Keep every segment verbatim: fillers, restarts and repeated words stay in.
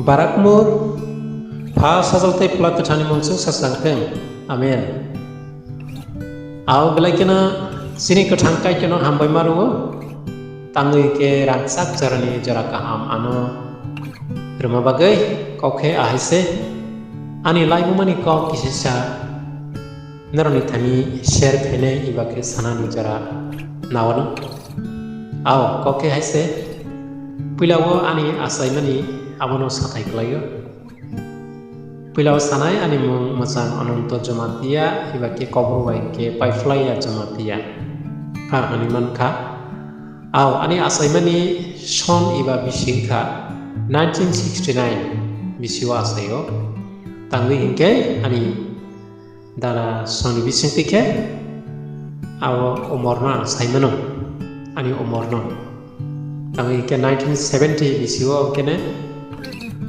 Barakmur, Pha, Sajwk tei Phola Kwtharni mungsung sachang thung. Amen. Ao belai kheno chini kwthang Kaitorno hambai ma rwo, tangwi khe rangchak jorani jora kaham ano rwma bagwi kok khe ahai se ani laibumani kok kisisa norokni thani share khainai eba khe sanani jora nawano. Ao kok khe hai se, puila o ani achaimani abono sathai kwlaio. Puila o sanai ani mung mwchang Ananto Jamatia, eba khe kobor bai khe Paiphlaiya Jamatia. Ha hwnwi man kha. Ao ani achaimani son eba bisi wngkha nineteen sixty-nine bisi o achaio. Tangwi hinkhe ani dara soni bisingtwi khe abo umorno ang saimano, ani umorno. Tangwi khe nineteen seventy bisi o kene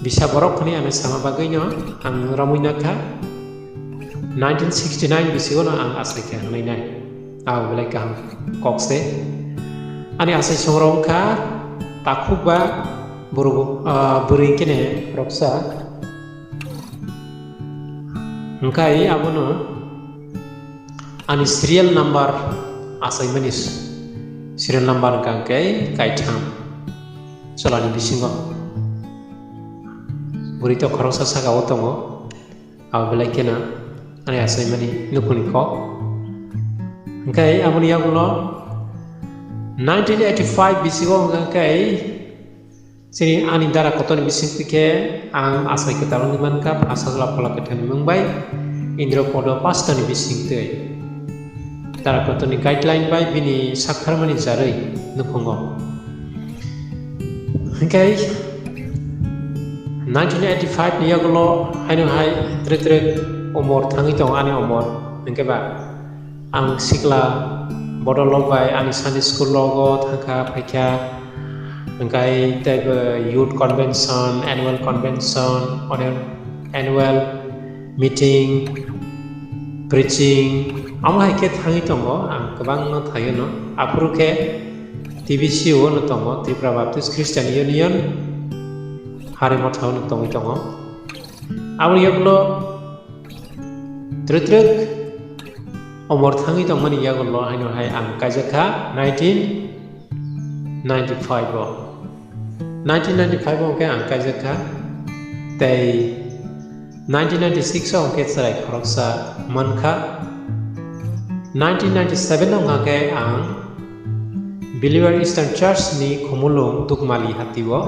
bisa borok hwnwi ano sama bagwino ang romwi nakha. Nineteen sixty-nine bisi o no ang asai khe hwnwi nai. Abo belai kaham kok se. Ani asai songrok wngkha takhuk ba bwrwi, ah, bwrwi kene khoroksa. Hwnkhe abono ani serial number achaimani, serial number hwnkha khe kaitham chwlani bisingo. Bwrwi to khoroksa saka o tongo, abo belai kheno ani achaimani nukhungni kok. Hwnkhe aboni yagulo nineteen eighty-five bisingo hwnkha khe chini ani dara kotorni bisingtwi khe ang achai kwtal wngwi mankha, Pha, Sajwk, Phola Kwtharni mung bai Indra Podo pastorni bisingtwi. Dara kotorni guideline bai bini saktharmani jarwi nukhungo. Hwnkhe nineteen eighty-five ni yagulo haino hai twrwk twrwk umor thangwi tongo ani umor. Hwnkhe ba ang sikla bodol rok bai ani Sunday school rogo thangkha phaikha, hwnkhe teibo youth convention, annual convention, oro annual meeting, preaching, amo hai khe thangwi tongo, ang kwbangno thaio no. Aphuru khe T B C O no tongo, Tripura Baptist Christian Union, Harimotha o no tongwi tongo. Aboni yagulo twrwk twrwk umor thangwi tongmani yagulo haino hai ang kaijak kha nineteen ninety-five o. Nineteen ninety-five o khe ang kaijak kha, tei nineteen ninety-six o khe chwrai khoroksa man kha. Nineteen ninety-seven o hwnkha khe ang Believer Eastern Church ni Khumulwng Dukmali hati o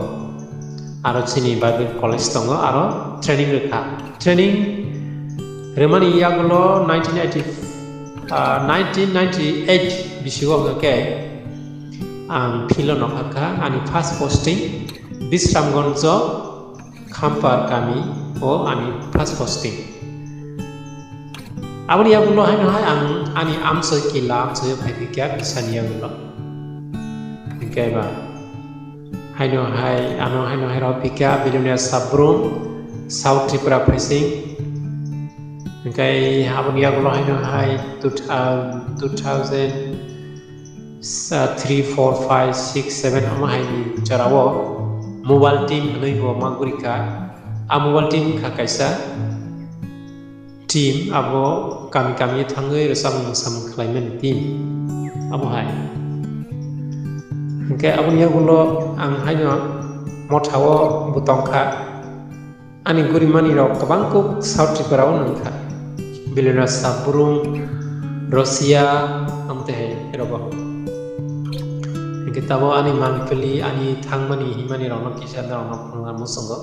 aro chini Bible College tongo, aro training rwkha. Training rwmani yagulo nineteen eighty, ah, nineteen ninety-eight bisingo hwnkha khe ang field o nokha kha, ani first posting Bisramganj o Khampar kami o ani first posting. Aboni yagulo haino hai ang ani amchoi kila amchoi o phai phikha bisani yagulo. Hwnkhe ba haino hai ano haino hai rw phikha Billionaire Sabrum, South Tripura facing. Hwnkhe aboni yagulo haino hai two, um, two thousand, sa-, three, four, five, six, seven omo hai ni jora o mobile team hwnwi bo ma guri kha. A mobile team wngkha kaisa team, abo kami kami o thangwi rwchapmung mwsamung khlaimani team. Abo hai. Hwnkhe aboni yagulo ang haino motha o bo tong kha. Ani gurimanirok kwbang kuk South Tripura o nang kha. Billionaire Sabrum, Russia, amtwi hai rogo. Hwnkhe tabuk ani mangpili, ani thangmani himanirokno kisa norokno phunukna muchungo.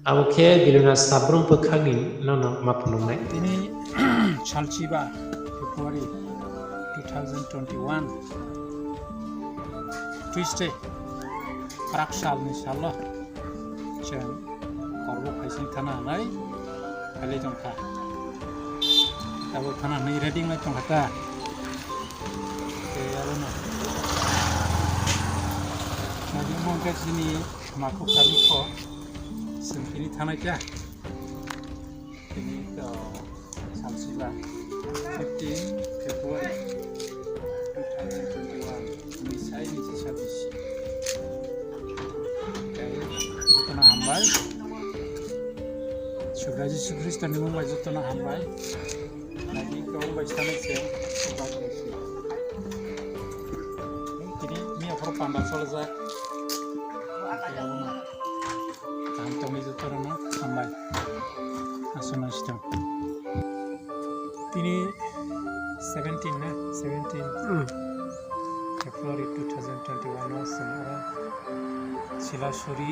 Abo khe Billionaire Sabrum bwkhakni nono ma phunuknai. Tini salchiba February two thousand twenty-one, Tuesday, kwrak salni salo chwng Korbo phaising thana hwnwi phailai tong kha. Tabuk thana hwnwi ready wnglai tong kha ta. Tei abono naiwi mungkhe chini Makhuk kami kho chwng tini thanai kha. Tini to salchiba fifteen February two thousand twenty-one ni sai ni chisa bisi. Tei jotono hambai. Subrai Jisu Khristo ni mung bai jotono hambai. Nai ni kwbang bai sanai se. Tini miya phoro panda solajak. Kaham tongwi jotono hambai. Aswk no sitong. Tini seventeen na? Seventeen. Hmm. February two thousand twenty-one o chwng oro Silasuri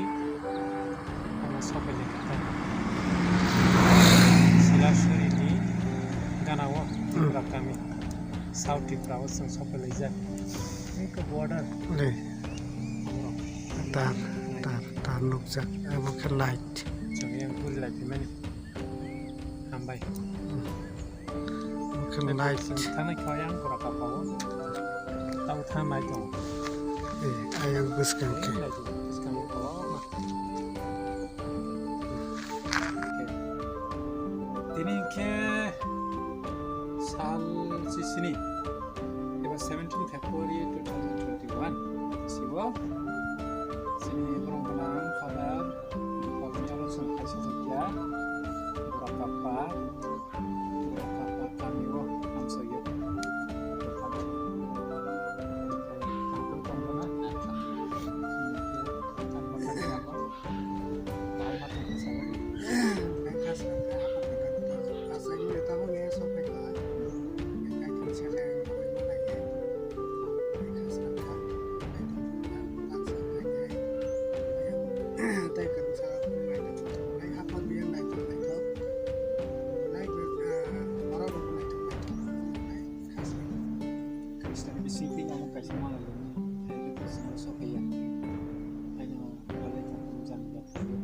ano sopai lekha. Silasuri ni gana o Tripura kami, South Tripura o chwng sopai laijak. Eko border. Le. Tar, tar, tar nukjak. Abo khe light. Chwng yang puri lai phaimani. Hambai. Abo khe light. Thani kho yang pura kapao. Tau thanai tong. Eh, ayang bwskang khe. Bwskang khe. Tini khe sal sisini. Eba seventeen February two thousand twenty-one. Sibo sini borok gwnang Father Gopal Miyalo chwng khaisa jakya. Borok kappa. Borok kappa kami o hamsokya. Tangkol tongkol na. Khristo ni bisingtwi omo kaisa malai lamani hai khe Khristo no sokaiya. Haino kwrwlai tongthok jani yapharwi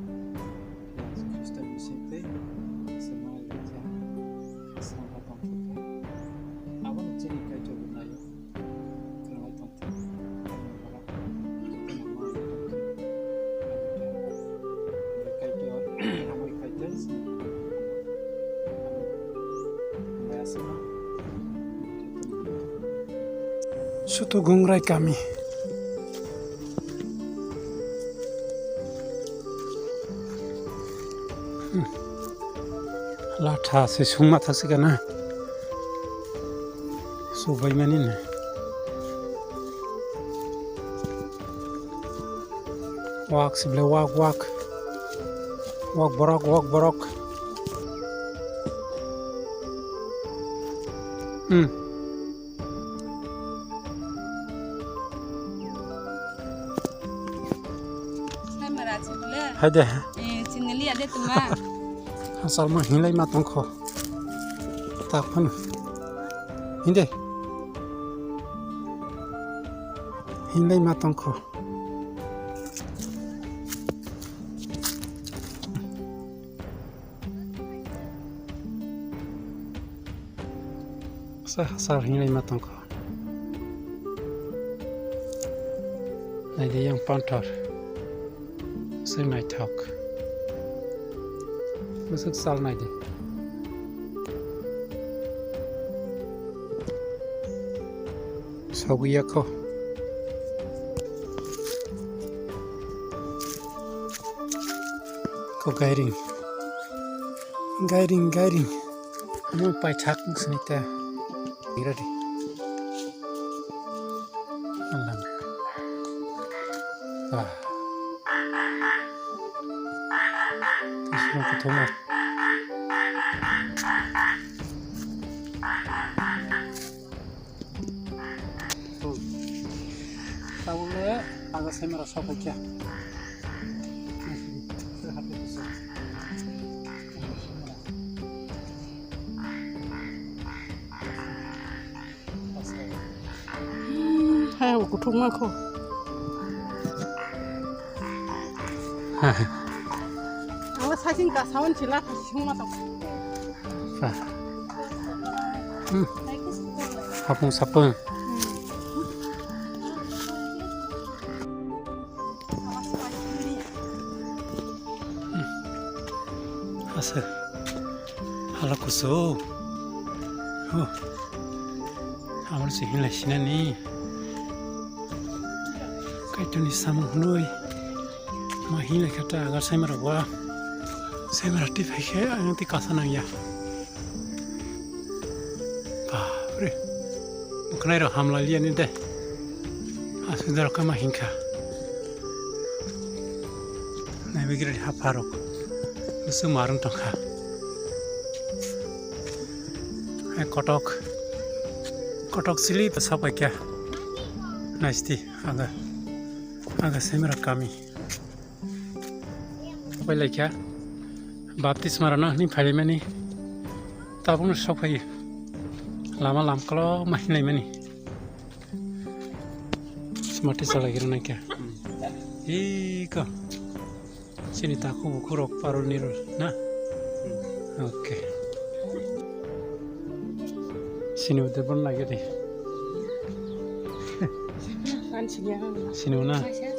Khristo ni bisingtwi se malai laijak. Swnamkha tongthok khe abono chini Kaitor bo naio. Kwrwlai tongthok. Sutu Gungrai kami. Hmm. Latha se sungma thasi kana. Subai mani ne. Wak sible wak, wak. Wak borok, wak borok. Hmm. Hai de. Eh, chini liya de tuma. Asal ma hinlai ma tongkho. Tak phano. Hinde. Hinlai ma tongkho. Sa hasar hinlai ma tongkho. Naidi yang panthor. Swi naithok. Bwswk sal naidi. Sogwi ya kho. Kho gairing. Gairing, gairing. Ano paithak sini ta. Ira di. Alang. Wah. Tisno kuthuma. Tabuk le aga semera sopai khe. Hai, kuthuk ma kho. Ang saiching ka sawan chila ka sung ma tong. Sa. Hmm. Sapung sapung. Hmm. Asa. Hala kusu. Oh. Amar si hinlai sinani. Kaitorni samung hwnwi. Ma hinlai kha ta agar saima rok ba. Semra twi phai khe ang twi kasa nang ya. Bapre. Muknai rok hamla liya ni de. Aswk da rok ma hinkha. Nai bigre ha pharok. Busu marung tongkha. Hai kotok. Kotok sili ta sapai kya. Naisti aga. Aga Semra kami. Pai laikha. Baptisma rana hini phaimani. Tabuk no sok phai. Lama lam kolo ma hinai mani. Smati salai gira nai kya. Iko. Sini taku buku rok parul nirul na. Oke. Sini udah pun lagi deh. Kan sini ya. Sini mana? Oke.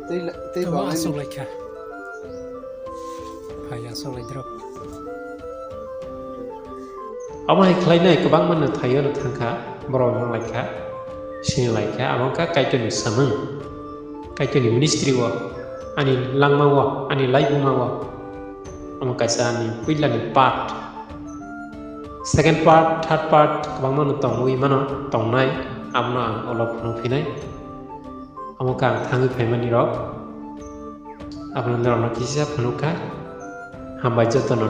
Tei la-, tei Tama ba aswk lai kha. Hai aswk lai drop. Abo hai khlainai kwbangma no thaio no thangkha, borok wng lai kha, sini lai kha, abo wngkha Kaitorni samung, Kaitorni ministry o, ani langma o, ani laibuma o, omo kaisa ani puilani part. Second part, third part kwbangma no tongwi mano, tongnai, abono ang ulo phunuk phinai. Omo khe ang thangwi phaimani rok, abono norokno kisa phunuk kha, hambai jotono.